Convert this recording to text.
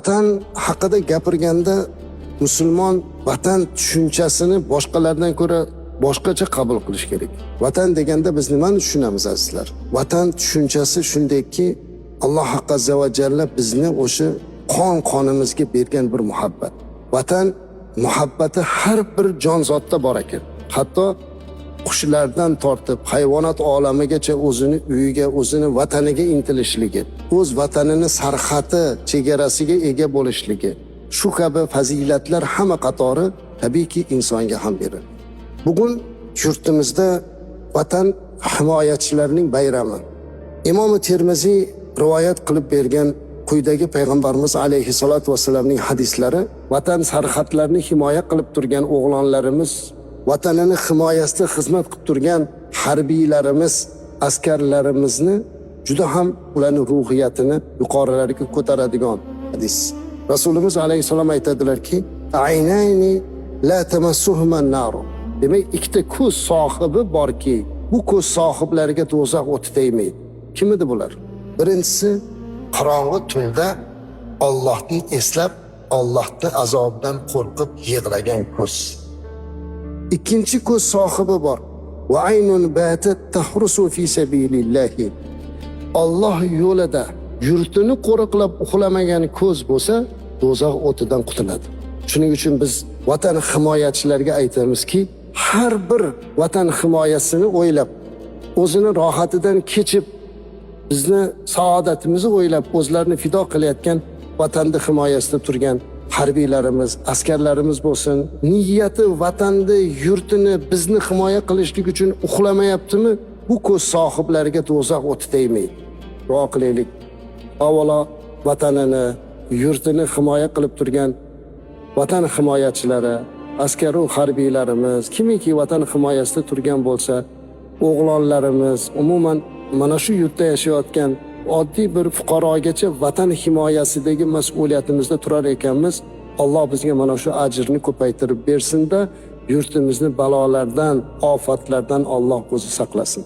Vatan haqida gapirganda musulmon vatan tushunchasini boshqalardan ko'ra boshqacha qabul qilish kerak. Vatan deganda biz nimani tushunamiz, azizlar? Vatan tushunchasi shundayki, Alloh azza va jalla bizni o'sha qon qonimizga bergan bir muhabbat. Vatan muhabbati har bir jonzotda bor ekan. Hatto qushlardan tortib hayvonot olamigacha o'zini uyiga, o'zini vataniga intilishligi, o'z vatanini sarhadi, chegarasiga ega bo'lishligi, shu kabi fazilatlar hamma qatori tabiiyki insonga ham beriladi. Bugun yurtimizda vatan himoyachilarining bayrami. Imom Termiziy rivoyat qilib bergan quyidagi payg'ambarimiz alayhissalotu vassalamning hadislari vatan sarhadlarini himoya qilib turgan o'g'lonlarimiz, vatanini himoyasida xizmat qilib turgan harbiylarimiz, askarlarimizni juda ham ularning ruhiyatini yuqorilarga ko'taradigan hadis. Rasulimiz alayhissalom aytadilarki: "Aynayni la tamassuhuma nar." Demak, ikkita ko'z sohibi borki, bu ko'z sohiblariga do'zax o'ti tegmaydi. Kim edi bular? Birinchisi, qorong'i tunda Allohni eslab, Allohni azobidan qo'rqib yig'lagan ko'z. Ikkinchi ko'z sohibi bor. Va aynun batat tahrusu fi sabilillahi. Alloh yo'lida yurtini qo'riqlab uxlamagan ko'z bo'lsa, do'zax o'tidan qutuladi. Shuning uchun biz vatan himoyachilariga aytamizki, har bir vatan himoyasini o'ylab, o'zini rohatidan kechib, bizni saodatimizni o'ylab o'zlarini fido qilayotgan vatanni himoyasida turgan harbiylarimiz, askarlarimiz bo'lsin, niyati vatanni, yurtini, bizni himoya qilishlik uchun uxlamayaptimi? Bu ko'z sohiblariga do'zax o'ti tegmaydi. Duo qilaylik. Avvalo vatanini, yurtini himoya qilib turgan vatan himoyachilari, askaru harbiylarimiz, kimiki vatan himoyasida turgan bo'lsa, o'g'lonlarimiz, umuman mana shu yurtda yashayotgan oddiy bir fuqarogacha vatan himoyasidagi mas'uliyatimizda turar ekanmiz, Alloh bizga mana shu ajrni ko'paytirib bersin-da, yurtimizni balolardan, ofatlardan Alloh o'zi saqlasin.